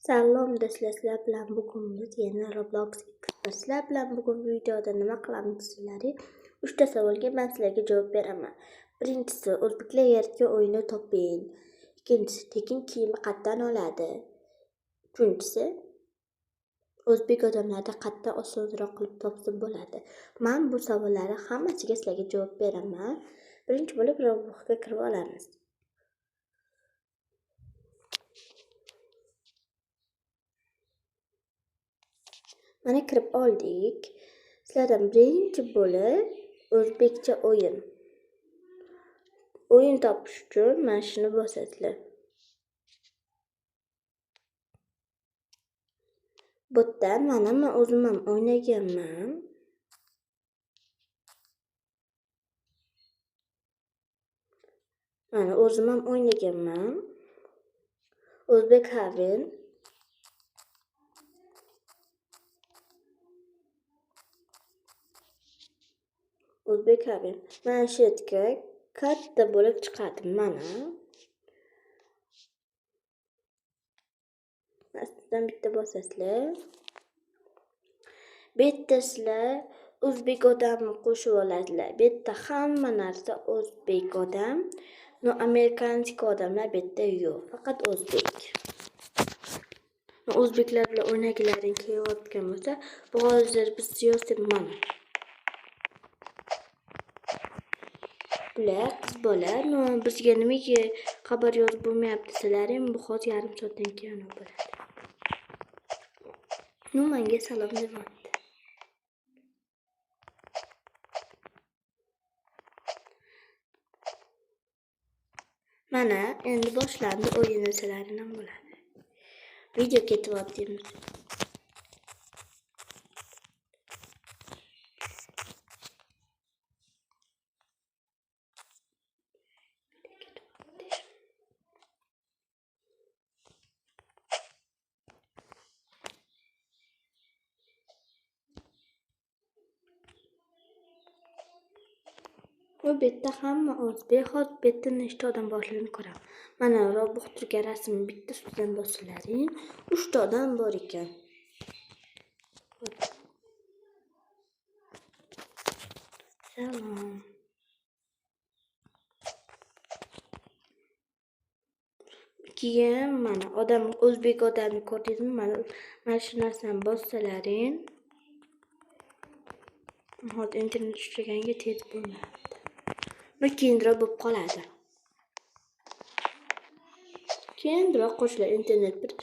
Salom do'stlar, sizlar bilan bugun biz yana Roblox X1. Sizlar bilan bugun videoda nima qilamiz desalaring, 3 ta savolga men sizlarga javob beraman. Birinchisi, o'zbeklar yaratgan o'yinni toping. Ikkinchisi, tekin kiyimni qayerdan oladi? Uchinchisi, o'zbek odamlarni qayerdan osonroq qilib topsa bo'ladi? Men bu savollarni hammasiga sizlarga javob beraman. Birinchi bo'lib Robloxga kirib olamiz. Mana kirib oldik. Sizlardan birinchi bo'lib o'zbekcha o'yin. O'yin topish uchun mana shuni bosasizlar. Bu yerdan mana men o'zim ham o'ynaganman. Mana o'zim ham o'ynaganman. O'zbek Haven. O'zbek Haven. Mana shu yerga katta bo'lib chiqadi mana. Ustidan bitta bosasizlar. Bu yerda sizlar o'zbek odamni qo'shib olasizlar. Bu yerda hamma narsa o'zbek odam. No, amerikansk odamlar bu yerda yo'q. Faqat o'zbek. No, o'zbeklar bilan o'ynagilaring kelayotgan bo'lsa, bu hozir biz siyosiy mana. Bular qiz bola, no, bizga nimaga xabar yozib bo'lmayapti desalaring, bu hozir yarim soatdan keyin bo'ladi. No, menga salom deyapti. Mana endi boshlandi o'yin desalaring ham bo'ladi. Video ketyapti deymiz. Bu betda hamma o'zbek, hozir bu yerda nechta odam borligini ko'raman. Mana Roblox turgan rasmni bitta ustidan bosalaring, 3 ta odam bor ekan. Salom. Keyin mana odam, o'zbek odamni ko'rdingizmi? Mana shu narsani bossalaring. Hozir internet ishlaganga tez bo'lmayapti. Bu keyinroq bo'lib qoladi. Keyinroq qo'shiladi internet bir